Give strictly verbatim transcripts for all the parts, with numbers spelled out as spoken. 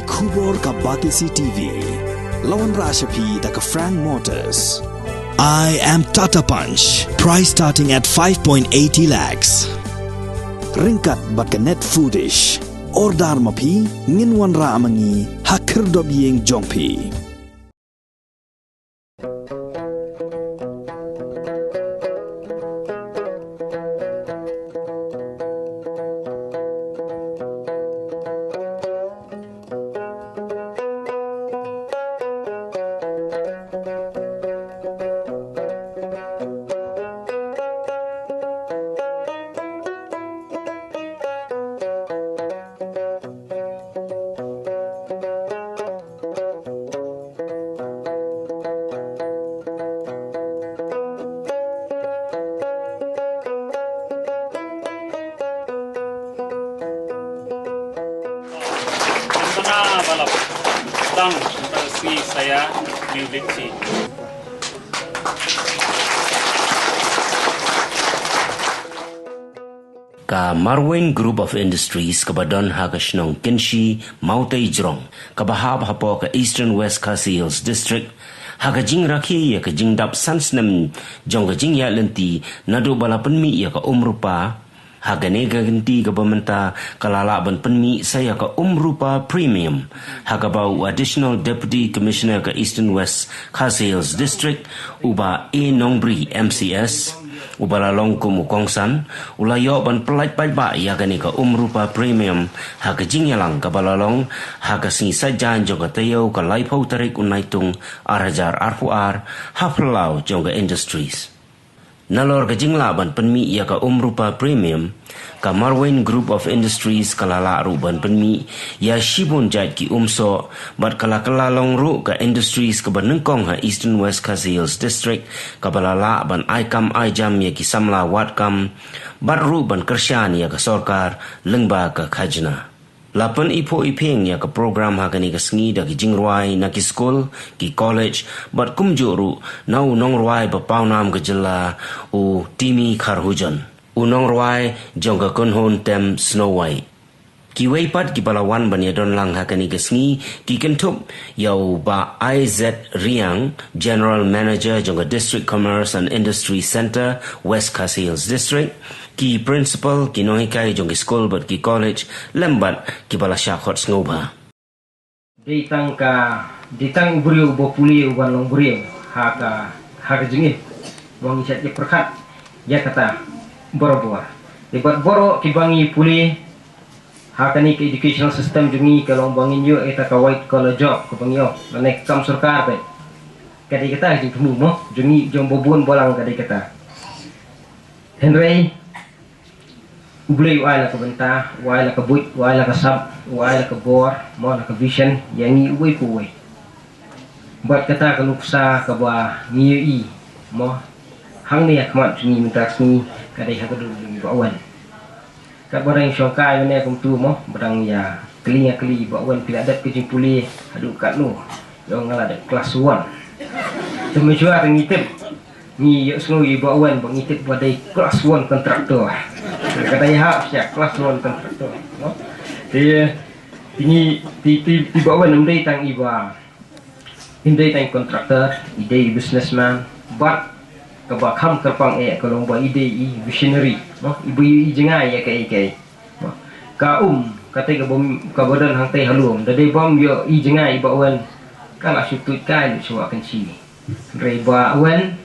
Khubor ka Batesi T V. La wanrah sha phi da ka Frank Motors. I am Tata Punch. Price starting at five point eighty lakhs. Ryngkat bad ka Net Foodish. Order ma phi, ngin wanrah ma ngi ha khyrdop ïing jong phi. Tang, tang si saya, Liu Lipsi. Ka Marwein Group of Industries kaba don ha ka shnong Kynshi, Mawtei Jrong, kaba hap hapoh ka Eastern West Khasi Hills District, ha ka jingrakhe ïa ka jingdap san snem jong ka jingïaid lynti naduh ba la pynmih ïa ka um rupa, ha kane ka kynti kaba mynta ka la lah ban pynmih sa ïa ka um rupa premium, ha kaba u Additional Deputy Commissioner ka Eastern West Khasi Hills District, u Bah A Nongbri M C S, uba la long kum u kongsan, u la ïoh ban pyllait paidbah ïa kane ka um rupa premium ha ka jingïalang kaba la long ha ka sngi Saitjaiñ jong ka taïew ka laiphew tarik u Naitung ar hajar arphew ar, ha phyllaw jong ka Industries. Nalor ka jinglah ban pynmih ïa ka um rupa premium, ka Marwein Group of Industries ka la lah ruh ban pynmih ïa shibun jait ki um soh, bad ka la kylla long ruh ka Industries kaba nyngkong ha Eastern West Khasi Hills District, kaba la lah ban ai kam ai jam ïa ki samla wad kam, bad ruh ban kyrshan ïa ka sorkar lyngba ka khajna. La pyniphuh iphieng ïa ka program ha kane ka sngi da ki jingrwai na ki skul, ki college, bad kumjuh ruh na u nongrwai ba pawnam ka jylla, u Timmy Kharhujon, u nongrwai jong ka kynhun tem Snow White. Kiwei pat kiba la wan ban ïadon lang ha kane ka sngi ki kynthup ïa u Bah I Z Riang, General Manager jong ka District Commerce and Industry Centre, West Khasi Hills District, ki principal, ki nonghikai jong ki skul bad ki college, lem bad kiba la shah khot sngewbha. Dei tang ka, dei tang u briew uba pule uban long briew ha ka, ha ka jingim. Ba ngi shait ïa pyrkhat ïa kata barabor. Dei bad baroh kiba ngi pule ha kane ka educational system jong ngi ka long ba ngin ïoh ïa kata ka white collar job kaba ngi ong, lane ka kam sorkar beit. Ka dei kata ka jingthmu mo jong ngi, jong ba bun balang ka dei kata. Hynrei U Blei u ai la ka bynta, u ai la ka buit, u ai la ka sap, u ai la ka bor, mo, la ka vision ïa ngi uwei pa uwei. Bad kata ka nuksa kaba ngi ïohi, mo, hangne ha khmat jong ngi mynta ka sngi ka dei ha ka dur jong i Bah Wen. Katba dang shongkai mynne kumtu mo, ba dang ïa kylli nga kylli, Bah Wen, phi la dep ka jingpule haduh katno? Ïa nga la dep class one. Te mynshwa te ngi tip, ngi ïohsngew ïa i Bah Wen ba ngi tip ba dei class one contractor. Ka dei hap sha class one contractor, mo. Te, te ngi, te, te, te i Bah Wen um dei tang i ba Ym dei tang contractor, i dei businessman, bad kaba kham kyrpang eh ka long ba i dei i visionary, mo, i ba ïohi jngai ïa kaei kaei. Mo. Ka um, kata kaba, kaba don hangtei ha lum, da dei bym ïohi jngai i Bah Wen, ka la shu tuid kai lut sha Wah Kynshi. Hynrei Bah Wen,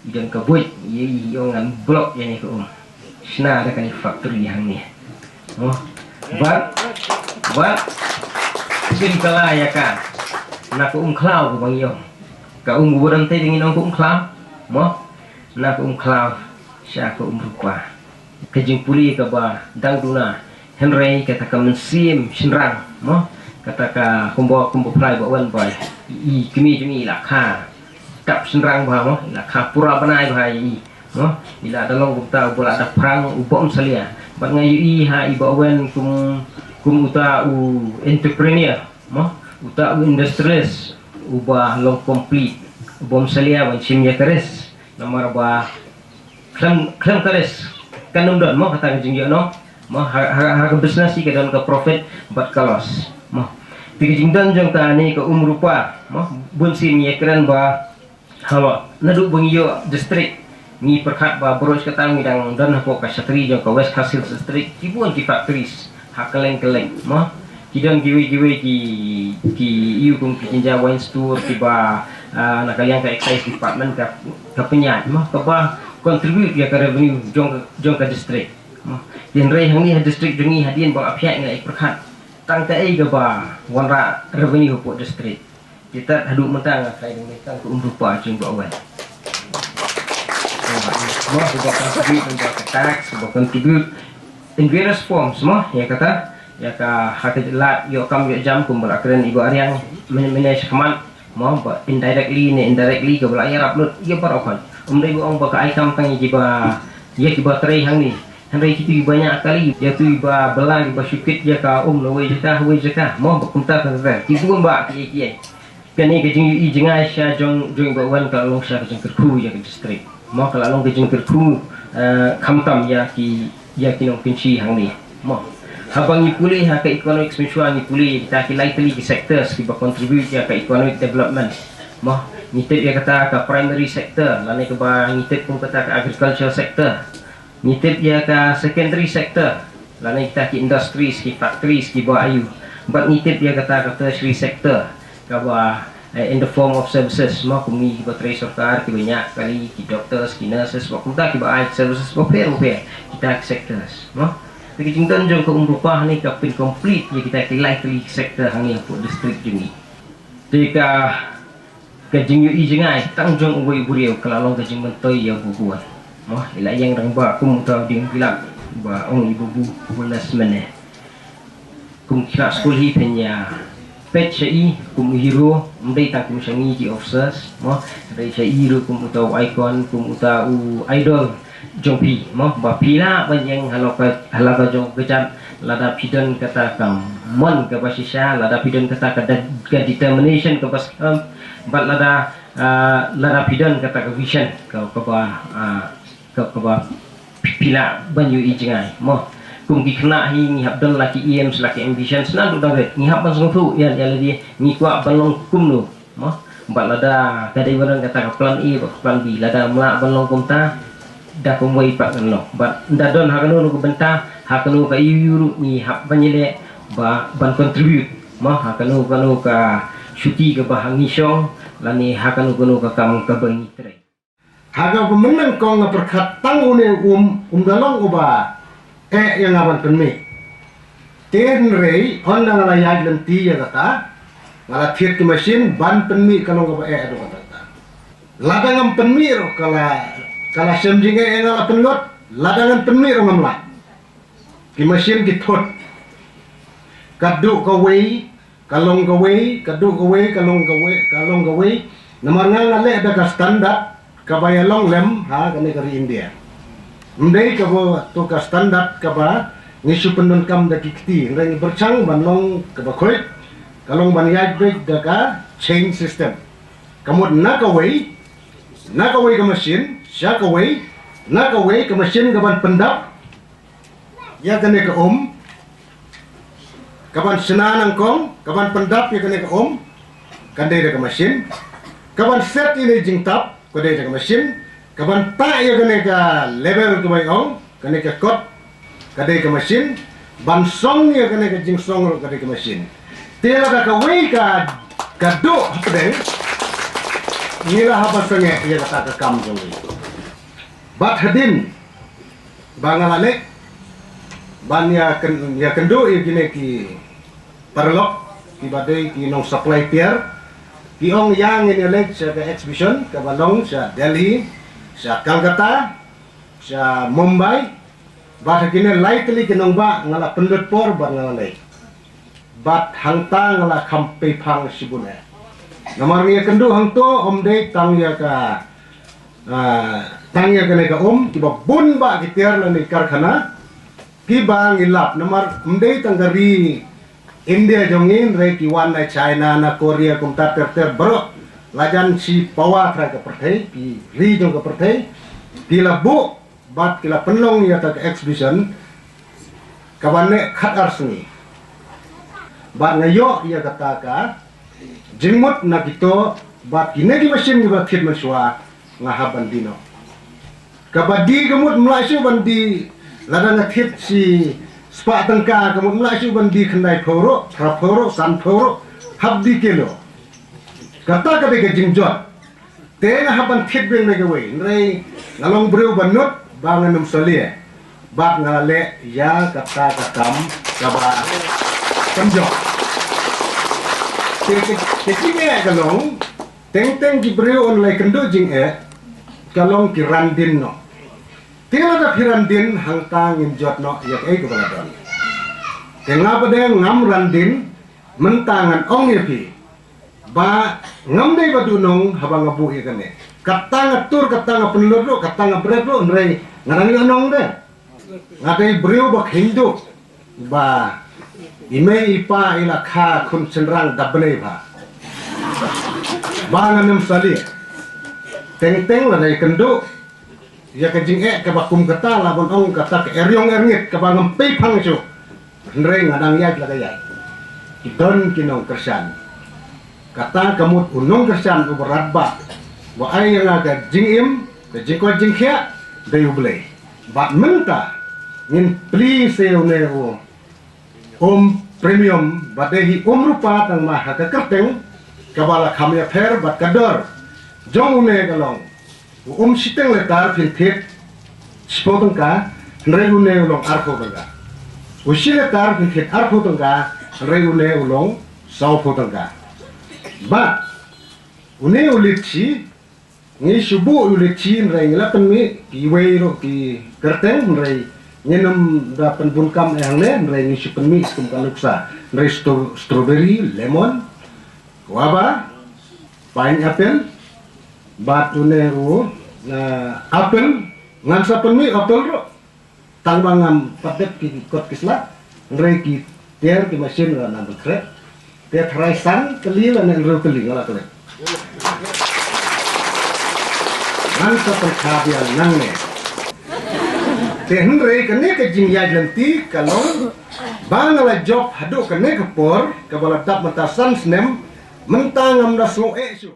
i don ka buit, i, i ong ngan block ïa kane ka um. Shna da kane factory hangne. Mo. Bad, bad, pynkylla ïa ka na ka um khlaw kaba ngi ong. Ka um uba don tei te ngin ong ka um khlaw. Mo. Na ka um khlaw sha ka um rupa. Ka jingpule kaba dang duna. Hynrei kata ka mynsiem shynrang, mo, kata ka kumba, kumba phrai Bah Wen ba i kmie jong i la kha dap shynrang bha, mo, i la kha pura bnai bha ïa i, mo, i la da long kumta uba la da phrang, uba ym salia. Bad nga ïohi ha i Bah Wen kum, kum uta u entrepreneur, mo, uta u industrialist uba long complete, uba ym salia ban shim ïa ka risk. Namar ba khlem, khlem ka risk kan ym don, mo, kata ka jingïohnong. Mo, ha, ha, ha ka business hi ka don ka profit bad ka loss. Mo. Te ka jingdon jong kane ka um rupa, mo, bun sien ngi ïakren ba, haba naduh ba ngi ïoh district, ngi pyrkhat ba baroh shi katta ngi dang don hapoh ka shatri jong ka West Khasi Hills District, ki bun ki factories ha kylleng kylleng, mo. Ki don kiwei kiwei ki, ki ïoh kum ki kynja wine store kiba, ah, na ka liang ka excise department ka, ka pynïaid, mo, kaba contribute ïa ka revenue jong, jong ka district, mo. Hynrei hangne ha district jong ngi hadien ba la pynïaid ngi la ïa pyrkhat tang kaei kaba wanrah revenue hapoh district. Kita haduh mynta nga try dang mynta ka um rupa jong ba wan. Mo, ba contribute, ba ka tax, ba contribute in various forms, mo, ïa kata, ïa ka ha ka lad ïoh kam ïoh jam kumba la kren i Bah Riang mynne mynne shakhmat, mo, ba indirectly ne indirectly kaba la ïarap lut ïa baroh khoit. Um dei ba ong ba ka ai kam tang ïa kiba, ïa kiba trei hangne. Hynrei kito kiba ñiah kali, ïa kito kiba bylla kiba shu kit ïa ka um na wei jaka ha wei jaka, mo, ba kumta ka kata. Ki bun ba ki, ki, kane ka jingïohi jngai sha jong, jong i Bah Wan ka la long sha ka jingkyrkhu ïa ka district, mo, ka la long ka jingkyrkhu, eh, khamtam ïa ki, ïa ki nongkynshi hangne, mo. Haba ngi pule ha ka economic, mynshwa ngi pule ïa kita ki lai tylli ki sectors kiba contribute ïa ka economic development, mo. Ngi tip ïa kata ka primary sector lane kaba ngi tip kum kata ka agriculture sector. Ngi tip ïa ka secondary sector lane kita ki industries, ki factories kiba ïoh. Bad ngi tip ïa kata ka tertiary sector kaba, eh, in the form of services, mo, kum ngi kiba trei sorkar, kiba ñiah kali, ki doctors, ki nurses, bad kumta kiba ai services bapher bapher, kita ki sectors, mo. Te ka jingdon jong ka um rupa hangne ka pyn complete ïa kita ki lai tylli ki sector hangne hapoh district jong ngi. Te ka, ka jingïohi jngai tang jong uwei u briew ka la long ka jingmyntoi ïa u bubuan. Mo, i la ïeng dang ba kum uta u dieng bilat ba ong i bubu u Wellness mynne. Kum ki khynnah skul hi phin ïa peit sha i kum u hero, ym dei tang kum sha ngi ki officers, mo, hynrei sha i ruh kum uta u icon, kum uta u idol jong phi, mo, ba phi lah ban ïeng halor ka, halor ka jong ka kjat, lada phi don kata ka mon kaba shisha, lada phi don kata ka de-, ka determination kaba skhem, bad lada, ah, lada phi don kata ka vision ka, kaba, ah, ka, kaba phi lah ban ïohi jngai, mo. Kum ki khynnah hi ngi hap don la ki aims, la ki ambitions, naduh dang rit ngi hap ban sngewthuh ïa, ïa lade ngi kwah ban long kumno. Mo, bad lada ka dei ban don kata ka plan A bad ka plan B, lada ym lah ban long kumta, da kumwei pat ngan long. Bad da don ha kano kano ka bynta, ha kano ka ïew ïew ruh ngi hap ban ïaleh ba ban contribute. Mo, ha kano kano ka shuki kaba ha ngi shong, lane ha kano kano ka kam kaba ngi trei. Ha kaba mynnyngkong nga pyrkhat tang une u um, um da long uba eh ïa nga ban pynmih. Te hynrei ynda nga la ïaid lynti ïa kata, nga la thied ki machine ban pynmih ka long kaba eh haduh katta katta. Lada ngam pynmih ruh ka la, ka la shem jingeh ïa nga la pynlut, lada ngan pynmih ruh ngam lah. Ki machine ki thut. Ka duh kawei, ka long kawei, ka duh kawei, ka long kawei, ka long kawei. Namar nga nga leh da ka standard kaba ïalong lem ha kane ka ri India. Ym dei kaba to ka standard kaba ngi shu pyndonkam da ki kti, hynrei ngi pyrshang ban long kaba khuid, ka long ban ïaid beit da ka chain system. Ka mut na kawei, na kawei ka machine, sha kawei, na kawei ka machine ka ban pyndap ïa kane ka um, ka ban shna nyngkong, ka ban pyndap ïa kane ka um, kan dei da ka machine, ka ban set ïa kane jingtap, ka dei da ka machine, ka ban tah ïa kane ka label kaba ong, kane ka kot, ka dei ka machine, ban song ïa kane ka jingsong ruh ka dei ka machine. Te lada kawei ka, ka duh hapdeng, ngi la hap ban sangeh ïa kata ka kam jong ngi. Bad hadien ba nga la leh ban ïa kyn-, ïa kynduh ïa kine ki paralok kiba dei ki nong supply tiar, ki ong ïa ngin ïa leit sha ka exhibition kaba long sha Delhi, sha Calcutta, sha Mumbai. Bad ha kine lai tylli ki nongbah nga la pynlut por bad nga la leit. Bad hangta nga la kham peiphang shibun eh. Namar ngi ïa kynduh hangto ym dei tang ïa ka, ah, tang ïa kane ka um, kiba bun bah ki tiar lane karkhana kiba ngi lap, namar ym dei tang ka ri India jong ngi, hynrei ki wan na China, na Korea, kumta ter ter baroh. Lajan shi pawa trai ka pyrthei, ki ri jong ka pyrthei, ki la buh bad ki la pynlong ïa kata ka exhibition kaba neh khatar sngi. Bad nga ïoh ïa kata ka jingmut na kito, bad kine ki machine kiba thied mynshuwa nga hap ban die noh. Kaba die ka mut ym lah shuh ban die, lada nga thied shi spah tyngka ka mut ym lah shuh ban die khyndai phew ruh, phra phew ruh, san phew ruh, hap die kilo. Kata ka dei ka jingjot. Te nga hap ban thied biang da kawei, hynrei nga long briew ba nud ba ngan ym salia. Bad nga leh ïa kata ka kam kaba kam jong. Te te te ki eh ka long, teng teng ki briew yn leh kynduh jingeh, ka long ki ran dien noh. Te lada phi ran dien hangta ngin jot noh ïa kaei kaba la don. Te nga pat de ngam ran dien, mynta ngan ong ïa phi ba ngam dei ba duhnong haba nga buh ïa kane. Kata nga tur, kata nga pynlut ruh, kata nga bret ruh, hynrei nga dang ïoh nong de. Nga dei briew ba kheiñ duh ba i mei i pa i la kha khun shynrang da bnai bha. Ba ngan ym salia. Teng teng lada ïakynduh ïa ka jingeh kaba kum kata, lah ban ong kata ka eriong erngit kaba ngam pei phang shuh. Hynrei nga dang ïaid la ka ïaid. Ki don ki nongkyrshan. Kata ka mut u nongkyrshan uba radbah, uba ai ïa nga ka jingim, ka jingkoit jingkhiah, dei U Blei. Bad mynta ngin plie sha une u um premium, bad dei hi um rupa tang ma ha ka kyrteng, kaba la kham ïapher bad ka dor jong une ka long, u um shiteng letter phin thied shiphew tyngka, hynrei une u long arphew tyngka. U shi letter phin thied arphew tyngka, hynrei une u long sawphew tyngka. Bad une u litchi, ngi shu buh u litchi, hynrei ngi la pynmih kiwei ruh ki kyrteng, hynrei ngin ym da pynbun kam eh hangne, hynrei ngi shu pynmih kum ka nuksa, hynrei stro-, strawberry, lemon, guava, pineapple, bad une u, eh, apple, ngan sa pynmih apple ruh. Tang ba ngam pat dep ki kot ki sla, hynrei ki tiar ki machine la nang ban khreh. Te tharai san tylli lane hynriew tylli nga la klet. Ngan sa pynkhap ïa nangne. Te hynrei kane ka jingïaid lynti ka long ba nga la jop haduh kane ka por, kaba la dap mynta san snem, mynta ngam da sngew eh shuh.